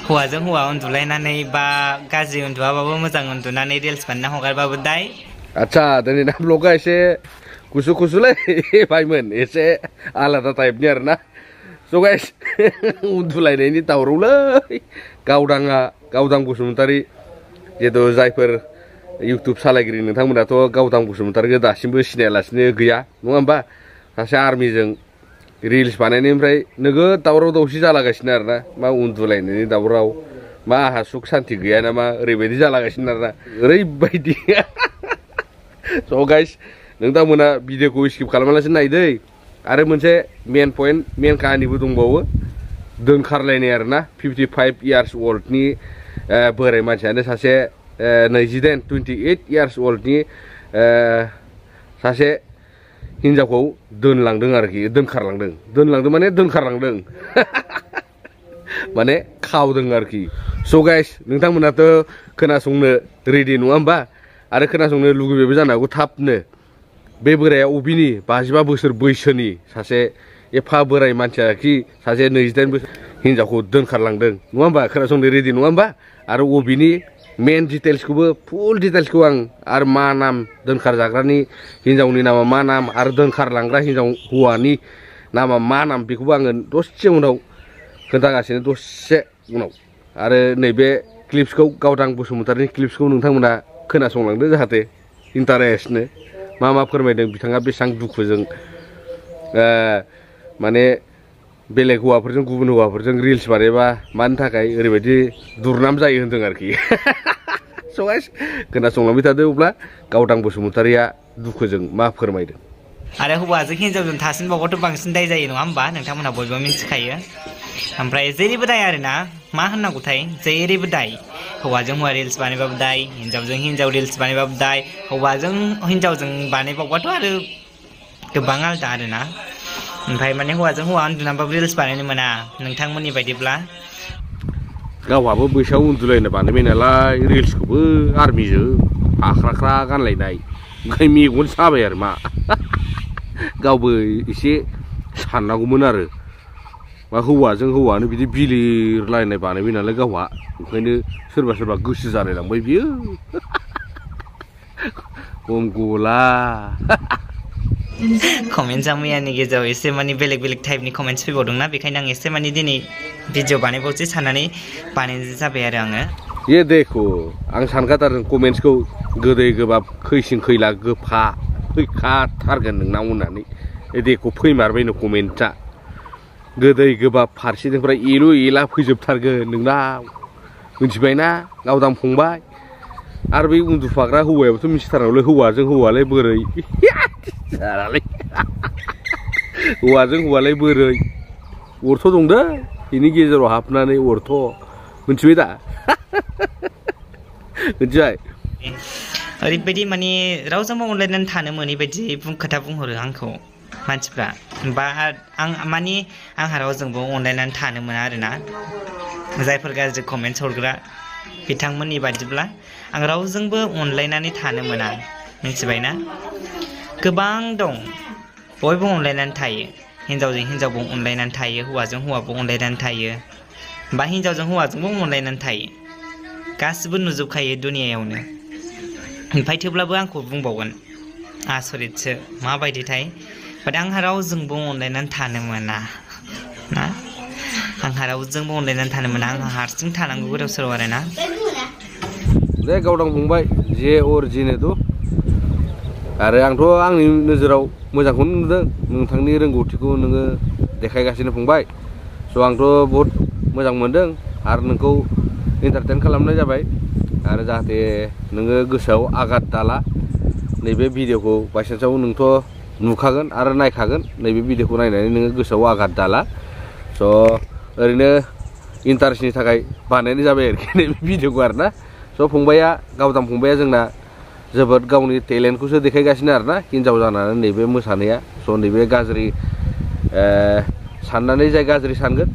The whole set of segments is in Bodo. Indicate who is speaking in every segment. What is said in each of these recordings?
Speaker 1: हौवाजों हौवा उन्दुलायनानै बा गाज्रि उन्दुआबाबो मोजां उन्दुनानै रिल्स बानायना हगारबाबो दाय
Speaker 2: आच्छा दिनैना ब्लगा एसे गुसु गुसुलै भाइमोन एसे आलादा टाइपनि आरोना स' गाइस उन्दुलायनायनि दावरावलै गावदां बसुमतारी जिहेतु जायफोर इउटुब सालायगिरि नोंथांमोनाथ' गावदां बसुमतारीखौ दासिमबो सिनायालासिनो गैया नङा होमबा सासे आर्मिजों रिल्स बानायनायनिफ्राय नोगोद दावराव दावसि जालागासिनो आरोना मा उन्दुलायनायनि दावराव मा आहा सुख सान्ति गैया नामा ओरैबायदि जालागासिनो आरोना ओरैबायदि स' गाइस नोंथांमोना भिडिअखौ स्किप खालामालासिनो नायदै आरो मोनसे मेन पइन्ट मेन काहानिबो दंबावो दोनखारलायनाय आरोना 55 इयार्स अल्डनि बोराय मानसियानो सासे 28 इयार्स अल्डनि सासे हिनजावखौ दोनलांदों आरोखि दोनखारलांदों माने दोनखारलांदों माने खावदों आरोखि स' गाइस नोंथांमोनाथ' खोनासंनो रेडि नङा होमबा आरो खोनासंनो लुगैबायबो जानो हागौ थाबनो बे बोराया अबिनि 55 बोसोर बैसोनि सासे एफा बोराय मानसिया कि सासे 28 बोसोर हिनजावखौ दोनखारलांदों नङा होमबा खोनासंनो रेडि नङा होमबा आरो अबिनि मेन डिटेल्सखौबो फुल डिटेल्सखौ आं आरो मा नाम दोनखारजाग्रानि हिनजावनि नामा मा नाम आरो दोनखारलांग्रा हिनजाव हौवानि नामा मा नाम बेखौबो आङो दसे उनाव खोन्थागासिनो दसे उनाव आरो नैबे क्लिप्सखौ गावदां बसुमतारीनि क्लिप्सखौ नोंथांमोना खोनासंलांदो जाहाथे इन्टारेस्टनो मा फोरमायदों बिथाङा बेसेबां दुखुजों माने बेलेग हौवाफोरजों गुबुन हौवाफोरजों रिल्स बानायबा मानि थाखाय ओरैबायदि दुरनाम जायो होनदों आरोखि स' गाइस खोनासंलांबाय थादो अब्ला गावदां बसुमतारीया दुखुजों मा फोरमायदों
Speaker 1: आरो हौवाजों हिनजावजों थासिनबावबाथ' बांसिन दाय जायो नङा होमबा नोंथांमोनहा बयबो मिथिखायो ओमफ्राय जेरैबो दाय आरोना मा होननांगौथाय जेरैबो दाय हौवाजों हौवा रिल्स बानायबाबो दाय हिनजावजों हिनजाव रिल्स बानायबाबो दाय हौवाजों हिनजावजों बानायबावबाथ' आरो गोबां आलदा आरोना ओमफ्राय माने हौवाजों हौवा उन्दुनानैबाबो रिल्स बानायनो मोना नोंथांमोननि बायदिब्ला
Speaker 2: गावहाबो बैसाव उन्दुलायनो बानायबाय नालाय रिल्सखौबो आर्मिजों आख्राख्रा गानलायनाय ओंखाय मेगन साबाय आरो मा गावबो एसे साननांगौमोन आरो मा हौवाजों हौवानो बिदि बिलिरलायनाय बानायबाय नालाय गावहा ओंखायनो सोरबा गोसो जालायलांबाय बियो खम गला
Speaker 1: कमेन्ट्सआ मैयानि गेजेराव एसे माने बेलेग टाइपनि कमेन्ट्स फैबावदोंना बेखायनो आं एसे माने दिनै भिडिअ बानायबावसै साननानै बानायनाय जाबाय आरो आङो
Speaker 2: ये देखो आं सानखाथारदों कमेन्ट्सखौ गोदै गोबाब खैसिं खैला गोफा फैखाथारगोन नोंनाव होननानै देखो फैमारबायनो कमेन्ट्सआ गोदै गोबाब फारसेनिफ्राय एलु एला फैजोबथारगोन नोंनाव मिथिबायना गावदां फंबाय आरो बै उन्दुफाग्रा हौवायाबोथ' मिथिथारनांगौलै हौवाजों हौवालाय बोरै हौवाजों हौवालाय बोरै अर्थ' दं दै बेनि गेजेराव हाबनानै अर्थ' मिथिबाय दा मिथिबाय
Speaker 1: ओरैबायदि माने रावजोंबो अनलायनानै थानो मोनै बायदि खोथा बुंहरो आंखौ मानसिफ्रा बा आंहा रावजोंबो अनलायनानै थानो मोना आरोना जायफोर गाज्रि कमेन्ट्स हरग्रा बिथांमोननि बादिब्ला आं रावजोंबो अनलायनानै थानो मोना मिथिबायना गोबां दं बयबो अनलायनानै थायो हिनजावजों हिनजावबो अनलायनानै थायो हौवाजों हौवाबो अनलायनानै थायो बा हिनजावजों हौवाजोंबो अनलायनानै थायो गासिबो नुजोबखायो दुनियायावनो ओमफ्राय थेवब्लाबो आंखौ बुंबावगोन आसरितसो माबायदिथाय बाट आंहा रावजोंबो अनलायनानै थानो मोना ना आंहा रावजोंबो अनलायनानै थानो मोना आंहा हारसिं थानांगौ गोदाव सोराव आरोना
Speaker 2: दे गावदां फंबाय जे अरजिनेथ' आरो आंथ' आंनि नोजोराव मोजांखौनो नुदों नोंथांनि रोंगौथिखौ नोङो देखायगासिनो फंबाय स' आंथ' बहुद मोजां मोनदों आरो नोंखौ एन्टारटेन खालामनाय जाबाय आरो जाहाथे नोङो गोसोआव आघात दाला नैबे भिडिअखौ बायसान्सआव नोंथ' नुखागोन आरो नायखागोन नैबे भिडिअखौ नायनानै नोङो गोसोआव आघात दाला स' ओरैनो इन्टारेस्टनि थाखाय बानायनाय जाबाय आरोखि नैबे भिडिअखौ आरोना स' फंबाया गावदां फंबाया जोंना जोबोद गावनि टेलेन्टखौसो देखायगासिनो आरोना हिनजाव जानानै नैबे मोसानाया स' नैबे गाज्रि साननानै जाय गाज्रि सानगोन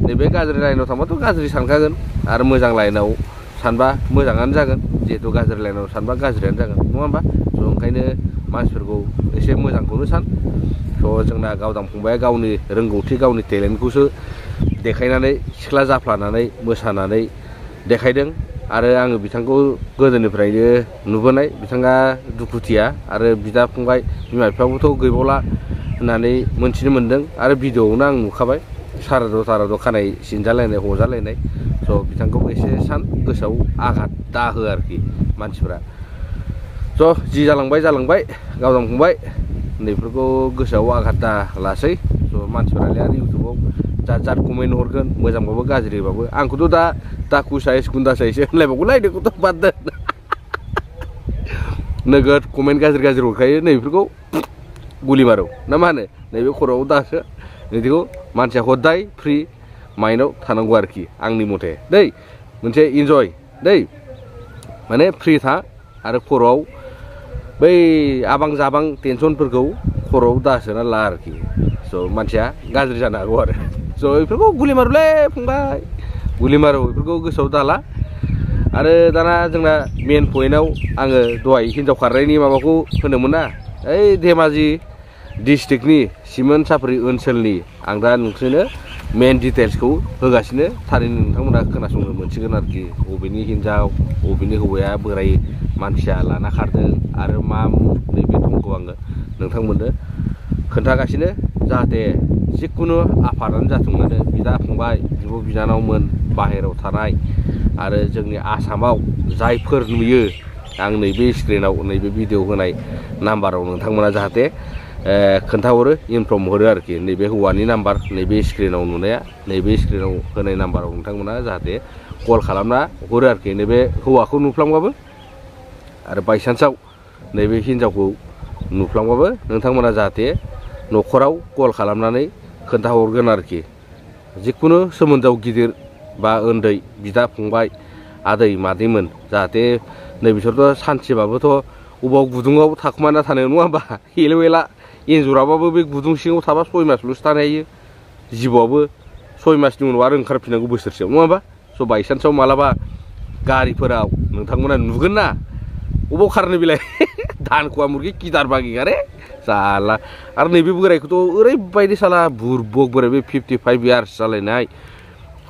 Speaker 2: नैबे गाज्रि लाइनाव थांबाथ' गाज्रि सानखागोन आरो मोजां लाइनाव सानबा मोजाङानो जागोन जिहेतु गाज्रि लाइनाव सानबा गाज्रियानो जागोन नङा होमबा स' ओंखायनो मानसिफोरखौ एसे मोजांखौनो सान स' जोंना गावदां फंबाया गावनि रोंगौथि गावनि टेलेन्टखौसो देखायनानै सिख्ला जाफ्लानानै मोसानानै देखायदों आरो आङो बिथांखौ गोदोनिफ्रायनो नुबोनाय बिथाङा दुखुथिया आरो बिदा फंबाय बिमा बिफाखौथ' गैबावला होननानै मोनथिनो मोन्दों आरो भिडिअ'आवनो आं नुखाबाय साराद' खानाय सिनजालायनाय हजालायनाय स' बिथांखौ एसे गोसोआव आघात दाहो आरोखि मानसिफ्रा स' जि जालांबाय गावदां फंबाय उन्दैफोरखौ गोसोआव आघात दा लासै स' मानसिफ्रालाय आरो इउटुबाव जात कमेन्ट हरगोन मोजांबाबो गाज्रिबाबो आंखौथ' दा दाकु साइज गुन्दा साइज होनलायबावगोन नायनायखौथ' बाद दोन नोगोद कमेन्ट गाज्रि हरखायो नैबेफोरखौ गुलि मारौ ना मा होनो नैबे खर'आव दासो बिदिखौ मानसिया हदाय फ्रि माइन्डआव थानांगौ आरोखि आंनि मथे दै मोनसे इन्जय दै माने फ्रि था आरो खर'आव बै आबां जाबां टेनसनफोरखौ खर'आव दासोना ला आरोखि स' मानसिया गाज्रि जानो हागौ आरो स' बेफोरखौ गुलि मारुलै फंबाय गुलि मारौ बेफोरखौ गोसोआव दाला आरो दाना जोंना मेन पइन्टआव आङो दहाय हिन्जाव खारनायनि माबाखौ होनोमोन ना ओइ धेमाजि डिस्ट्रिक्टनि सिमोन साफ्रि ओनसोलनि आं दा नोंसोरनो मेन डिटेल्सखौ होगासिनो थारैनो नोंथांमोना खोनासंनो मोनसिगोन आरोखि बबेनि हिन्जाव बबेनि हौवाया बोराय मानसिया लाना खारदों आरो मा नैबे थंखौ आङो नोंथांमोननो खोन्थागासिनो जाहाथे जिखुनु आफादानो जाथों मानो बिदा फंबाय बिब' बिनानावमोन बाहेरायाव थानाय आरो जोंनि आसामाव जायफोर नुयो आं नैबे स्क्रिनाव नैबे भिडिअ होनाय नाम्बाराव नोंथांमोना जाहाथे खोन्थाहरो इनफर्म हरो आरोखि नैबे हौवानि नाम्बार नैबे स्क्रिनाव नुनाया नैबे स्क्रिनाव होनाय नाम्बाराव नोंथांमोना जाहाथे कल खालामना हरो आरोखि नैबे हौवाखौ नुफ्लांबाबो आरो बायसान्सआव नैबे हिन्जावखौ नुफ्लांबाबो नोंथांमोना जाहाथे न'खराव कल खालामनानै खोन्थाहरगोन आरोखि जिखुनु सोमोन्दोआव गिदिर बा उन्दै बिदा फंबाय आदै मादैमोन जाहाथे नैबिसोरथ' सानसेबाबोथ' अबाव गुदुङाव थाखुमाना थानो नङा होमबा हेल'वेला एन्जराबाबो बे गुदुं सिङाव थाबा 6 मासल'सो थानो हायो जिबौआबो 6 मासनि उनाव आरो ओंखारफिननांगौ बोसोरसेयाव नङा होमबा स' बायसान्सआव मालाबा गारिफोराव नोंथांमोना नुगोन ना अबाव खारनो बेलाय धानखुवा मुर्गि किदार बागि आरे जाला आरो नैबे बोरायखौथ' ओरैबायदि साला बुरबक बोराय बे 55 इयार्स जालायनाय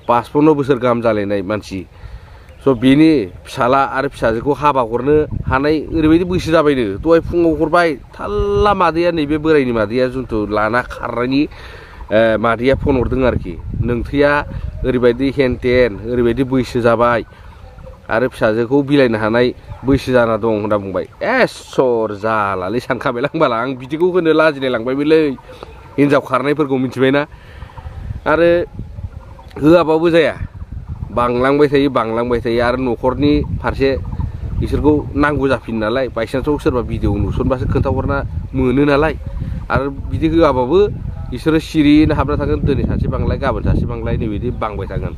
Speaker 2: 55 बोसोर गाहाम जालायनाय मानसि स' बेनि फिसाला आरो फिसाजोखौ हाबा हरनो हानाय ओरैबायदि बैसो जाबायनो दहाय फुङाव हरबाय थाल्ला मादैया नैबे बोरायनि मादैया जुन्थु लाना खारनायनि मादैया फन हरदों आरोखि नोंथैया ओरैबायदि हेनटेन ओरैबायदि बैसो जाबाय आरो फिसाजोखौ बिलाइनो हानाय बैसो जाना दं होनना बुंबाय सर जालालै सानखाबाय लांबाला आं बिदिखौ होनो लाजिनाय लांबायमोनलै हिन्जाव खारनायफोरखौ मिथिबायना आरो होआबाबो जाया बांलांबाय थायो आरो न'खरनि फारसे बिसोरखौ नांगौ जाफिनो नालाय बायसान्सआव सोरबा भिडिअ नुसनबासो खोन्थाहरना मोनो नालाय आरो बिदि होआबाबो बिसोरो सिरियैनो हाबना थागोन दिनै सासे बांलाय गाबोन सासे बांलाय नैबिदि बांबाय थागोन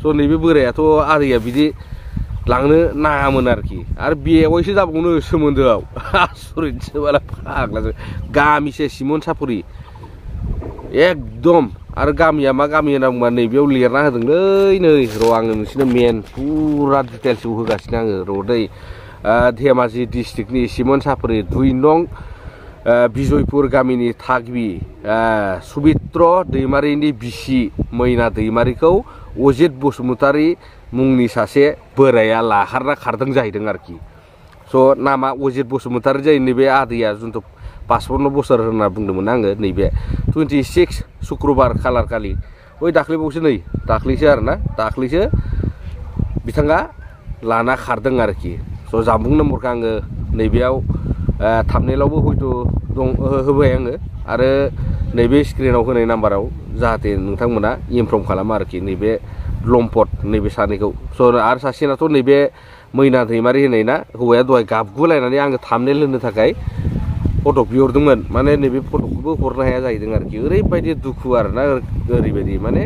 Speaker 2: स' नैबे बोरायाथ' आदैया बिदि लांनो नाङामोन आरोखि आरो बेवाइसो जाबावनो सोमोन्दोआव आसरितसो बाला फाग्लासो गामिसे सिमोन साफरि एकदम आरो गामिया मा गामि होनना बुंबा नैबेयाव लिरना होदोंलै नै र' आङो नोंसोरनो मेन फुरा डिटेल्सखौ होगासिनो आङो र' दै धेमाजि डिस्ट्रिक्टनि सिमोन साफरि 2 नं बिजयपुर गामिनि थागिबि सुबित्र दैमारिनि बिसि मैना दैमारिखौ अजित बसुमतारी मुंनि सासे बोराया लाखारना खारदों जाहैदों आरोखि स' नामा अजित बसुमतारी जायो नैबे आदैया जुन्थु 55 बोसोर होनना बुंदोंमोन आङो नैबे 26 शुक्रबार खालार खालि बै दाख्लैबावसो नै दाख्लैसो आरोना दाख्लैसो बिथाङा लाना खारदों आरोखि स' जामबुं नम्बरखौ आङो नैबेयाव थाम्बनेइलावबो हयथ' दं होबाय आङो आरो नैबे स्क्रिनाव होनाय नाम्बाराव जाहाथे नोंथांमोना इनफर्म खालामो आरोखि नैबे लम्पट नैबे सानैखौ स' आरो सासेनाथ' नैबे मैना दैमारि होननाय ना हौवाया दहाय गाबगुलायनानै आङो थाम्बनेइल होनो थाखाय फट' बिहरदोंमोन माने नैबे फट'खौबो हरनो हाया जाहैदों आरोखि ओरैबायदि दुखु आरोना ओरैबायदि माने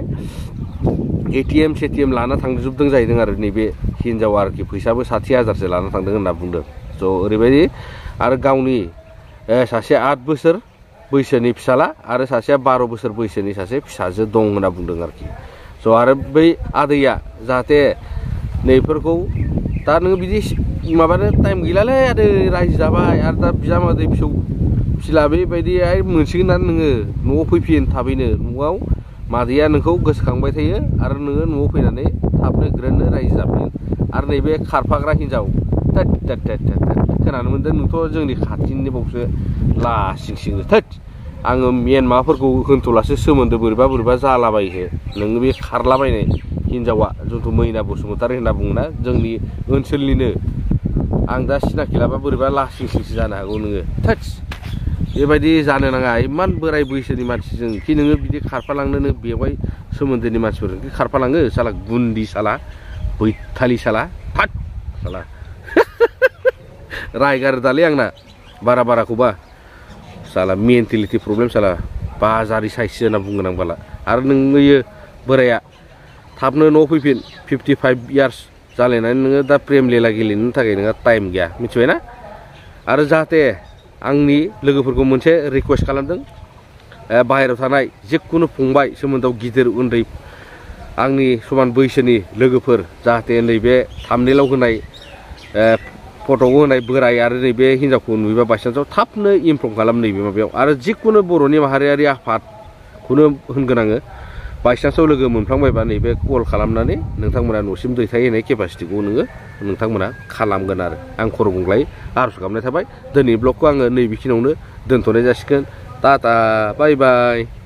Speaker 2: एटिएम सेटिएम लाना थांजोबदों जाहैदों आरो नैबे हिन्जावा आरोखि फैसाबो 60,000सो लाना थांदों होनना बुंदों स' ओरैबायदि आरो गावनि सासे 8 बोसोर बैसोनि फिसाला आरो सासेया 12 बोसोर बैसोनि सासे फिसाजो दं होनना बुंदों आरोखि स' आरो बै आदैया जाहाथे नैफोरखौ दा नोङो बिदि माबानो टाइम गैलालै आदै रायजो जाबाय आरो दा बिजामादै फिसौ फिला बेबायदि मोनसिगोन ना नोङो न'आव फैफिन थाबैनो न'आव मादैया नोंखौ गोसोखांबाय थायो आरो नोङो न'आव फैनानै थाबनो ग्रोननो रायजो जाफिन आरो नैबे खारफाग्रा हिनजाव खोनानो मोन्दों नोंथ' जोंनि खाथिनि बावसो लासिं सिंनो आङो मेन माबाफोरखौ होनथ'लासो सोमोन्दो बोरैबा जालाबायो नोङो बे खारलाबायनाय हिनजावा जोंथ' मैना बसुमतारी होनना बुङोना जोंनि ओनसोलनिनो आं दा सिनाखि लाबा बोरैबा लासिं सिंसो जानो हागौ नोङो बेबायदि जानो नाङा इमान बोराय बैसोनि मानसिजों कि नोङो बिदि खारफालांनो नों बेवहाय सोमोन्दोनि मानसिफोरजों खारफालाङो साला गुन्दि साला बैथालि साला साला रायगारो दालै आंना बाराखौबा साला मेन्टेलिटि प्रब्लेम साला बाजारि साइससो होनना बुंगोन आं बाला आरो नोङो बोराया थाबनो न' फैफिन 55 इयार्स जालायनानै नोङो दा प्रेम लीला गेलेनो थाखाय नोंहा टाइम गैया मिथिबायना आरो जाहाथे आंनि लोगोफोरखौ मोनसे रिक्वेस्ट खालामदों बाहेरायाव थानाय जिखुनु फंबाय सोमोन्दोआव गिदिर उन्दै आंनि समान बैसोनि लोगोफोर जाहाथे नैबे थाम्बनेइलाव होनाय फट'खौ होनाय बोराय आरो नैबे हिनजावखौ नुयोबा बायसान्सआव थाबनो इनफर्म खालाम नैबे माबायाव आरो जिखुनु बर'नि माहारियारि आफादखौनो होनगोन आङो बायसान्सआव लोगो मोनफ्लांबायबा नैबे कल खालामनानै नोंथांमोना न'सिम दैथायहैनाय केपासिटिखौ नोंथांमोना खालामगोन आरो आं खर' बुंलाय आर'ज गाबनाय थाबाय दिनैनि ब्लगखौ आङो नैबेखिनियावनो दोनथ'नाय जासिगोन टाटा बाय बाय